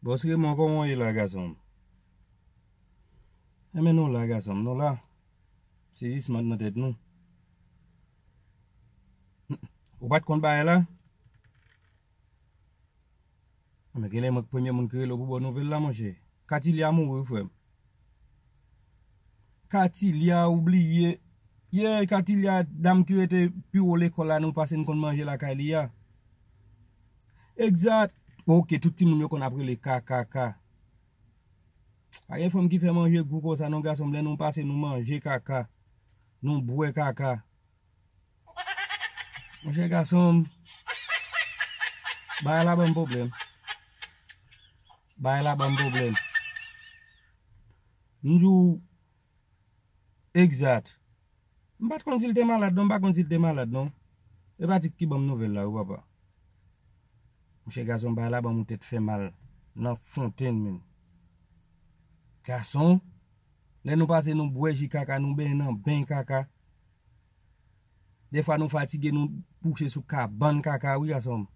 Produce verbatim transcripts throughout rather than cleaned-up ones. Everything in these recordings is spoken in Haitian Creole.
Bòs Remon, kòman w ye la, gason m? Enben, nou la, gason m, nou la. Sezisman nan tèt nou. Ou pa t konn bagay la? Men gen lè mwen k premye moun ki rele w pou ba w nouvèl la, monchè. Katilya mouri, wi, frè m. Katilya, ou bliye. Yeah, Katilya, dam ki rete pi wo lekòl la, nou pase n konn manje lakay li a. Egzat. Ok, tout timoun yo konn ap rele K K K. Pa gen fanm ki fè manje gou konsa non, gason m, lè nou pase nou manje kaka. Nou bwè kaka. Monchè, gason m, bagay la ban m pwoblèm. Bagay la ban m pwoblèm. M di w, egzat. M pa t konn si l te malad non, m pa konn si l te malad non. E Patrick ki ban m nouvèl la wi, papa. Monchè, gason, bagay la ban m yon tèt fè mal nan fontenn, menm. Gason, lè nou pase nou bwè ji kaka, nou benyen nan beny kaka. Defwa nou fatige, nou kouche sou kabann kaka, wi, gason m.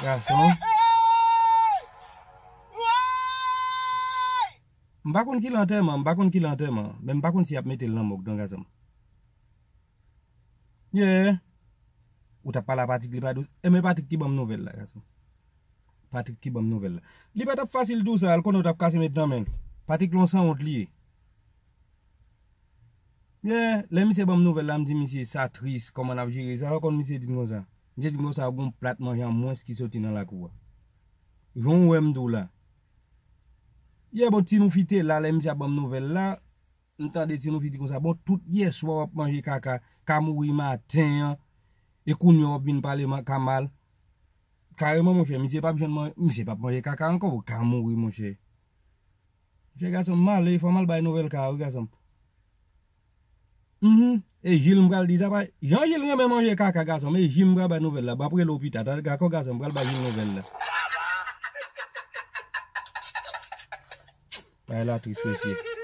Gason. M pa konn ki lè antèman, m pa konn ki lè antèman, men m pa konn si y ap mete l nan mòg non, gason m. Yeah. Ou t ap pale a Patrick, li pa di w, e men Patrick ki ban m nouvèl la, gason. Patrick ki ban m nouvèl la. Li pa t ap fasil di w sa, l konnen w t ap kase met nan men l. Patrick yon sanwont li ye. Yeah, lè misye ban m nouvèl la, m di misye sa tris, kòman n ap jere sa, ou konn misye di m konsa. Misye di m konsa, gon plat manje an mwens ki soti nan lakou a. Jan w wè m di w la. Yeah, bon, Ti Noufi te la, lè misye ap ban m nouvèl la, m tande Ti Noufi di konsa, bon, tout yèswa w ap manje kaka, ka mouri maten an, e kounye a w ap vin pale ma-, ka mal. Kareman, monchè, misye p ap janm man-, misye p ap manje kaka ankò, ka mouri, monchè. Monchè, gason m, m ale, fò m al bay nouvèl ka, wi, gason m. Mhm. E Jil, m pral di sa, pa, jan Jil renmen manje kaka, gason m, e Jil m pral bay nouvèl la, m ap rele w pita, dakò, gason m, m pral bay Jil nouvèl la. Bagay la tris, mesye.